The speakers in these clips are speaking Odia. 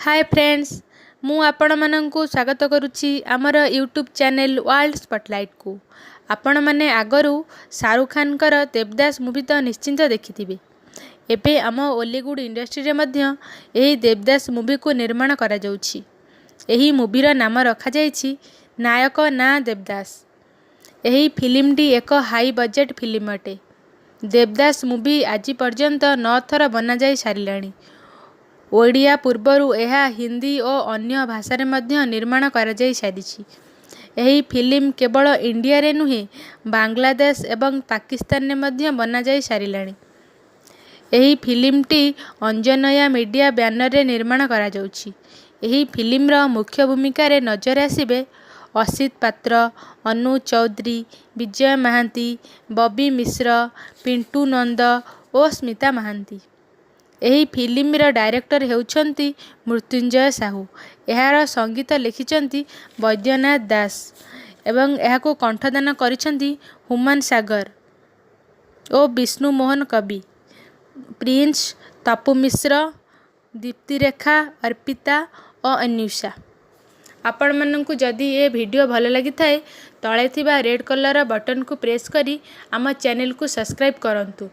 ହାଏ ଫ୍ରେଣ୍ଡସ୍, ମୁଁ ଆପଣମାନଙ୍କୁ ସ୍ୱାଗତ କରୁଛି ଆମର ୟୁଟ୍ୟୁବ୍ ଚ୍ୟାନେଲ୍ ୱାର୍ଲଡ ସ୍ପଟଲାଇଟ୍କୁ। ଆପଣମାନେ ଆଗରୁ ଶାହରୁଖ ଖାନଙ୍କର ଦେବଦାସ ମୁଭି ତ ନିଶ୍ଚିନ୍ତ ଦେଖିଥିବେ। ଏବେ ଆମ ଓଲିଉଡ଼ ଇଣ୍ଡଷ୍ଟ୍ରିରେ ମଧ୍ୟ ଏହି ଦେବଦାସ ମୁଭିକୁ ନିର୍ମାଣ କରାଯାଉଛି। ଏହି ମୁଭିର ନାମ ରଖାଯାଇଛି ନାୟକ ନା ଦେବଦାସ। ଏହି ଫିଲ୍ମଟି ଏକ ହାଇ ବଜେଟ୍ ଫିଲ୍ମ ଅଟେ। ଦେବଦାସ ମୁଭି ଆଜି ପର୍ଯ୍ୟନ୍ତ ନଅ ଥର ବନାଯାଇ ସାରିଲାଣି। ଓଡ଼ିଆ ପୂର୍ବରୁ ଏହା ହିନ୍ଦୀ ଓ ଅନ୍ୟ ଭାଷାରେ ମଧ୍ୟ ନିର୍ମାଣ କରାଯାଇ ସାରିଛି। ଏହି ଫିଲ୍ମ କେବଳ ଇଣ୍ଡିଆରେ ନୁହେଁ, ବାଂଲାଦେଶ ଏବଂ ପାକିସ୍ତାନରେ ମଧ୍ୟ ବନାଯାଇ ସାରିଲାଣି। ଏହି ଫିଲ୍ମଟି ଅଞ୍ଜନୟା ମିଡ଼ିଆ ବ୍ୟାନରରେ ନିର୍ମାଣ କରାଯାଉଛି। ଏହି ଫିଲ୍ମର ମୁଖ୍ୟ ଭୂମିକାରେ ନଜର ଆସିବେ ଅସିତ ପାତ୍ର, ଅନୁ ଚୌଧୁରୀ, ବିଜୟ ମହାନ୍ତି, ବବି ମିଶ୍ର, ପିଣ୍ଟୁ ନନ୍ଦ ଓ ସ୍ମିତା ମହାନ୍ତି। ଏହି ଫିଲ୍ମର ଡାଇରେକ୍ଟର ହେଉଛନ୍ତି ମୃତ୍ୟୁଞ୍ଜୟ ସାହୁ। ଏହାର ସଙ୍ଗୀତ ଲେଖିଛନ୍ତି ବୈଦ୍ୟନାଥ ଦାସ ଏବଂ ଏହାକୁ କଣ୍ଠଦାନ କରିଛନ୍ତି ହୁମାନ ସାଗର ଓ ବିଷ୍ଣୁ ମୋହନ କବି, ପ୍ରିନ୍ସ, ତପୁ ମିଶ୍ର, ଦୀପ୍ତିରେଖା, ଅର୍ପିତା ଓ ଅନ୍ୱେଷା। ଆପଣମାନଙ୍କୁ ଯଦି ଏ ଭିଡ଼ିଓ ଭଲ ଲାଗିଥାଏ, ତଳେ ଥିବା ରେଡ଼୍ କଲର୍ ବଟନ୍କୁ ପ୍ରେସ୍ କରି ଆମ ଚ୍ୟାନେଲକୁ ସବସ୍କ୍ରାଇବ୍ କରନ୍ତୁ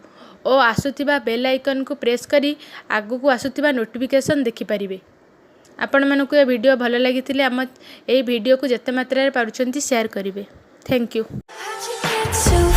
ଓ ଆସୁଥିବା ବେଲ୍ ଆଇକନ୍କୁ ପ୍ରେସ୍ କରି ଆଗକୁ ଆସୁଥିବା ନୋଟିଫିକେସନ୍ ଦେଖିପାରିବେ। ଆପଣମାନଙ୍କୁ ଏ ଭିଡ଼ିଓ ଭଲ ଲାଗିଥିଲେ ଆମ ଏହି ଭିଡ଼ିଓକୁ ଯେତେ ମାତ୍ରାରେ ପାରୁଛନ୍ତି ସେୟାର କରିବେ। Thank you. How'd you get so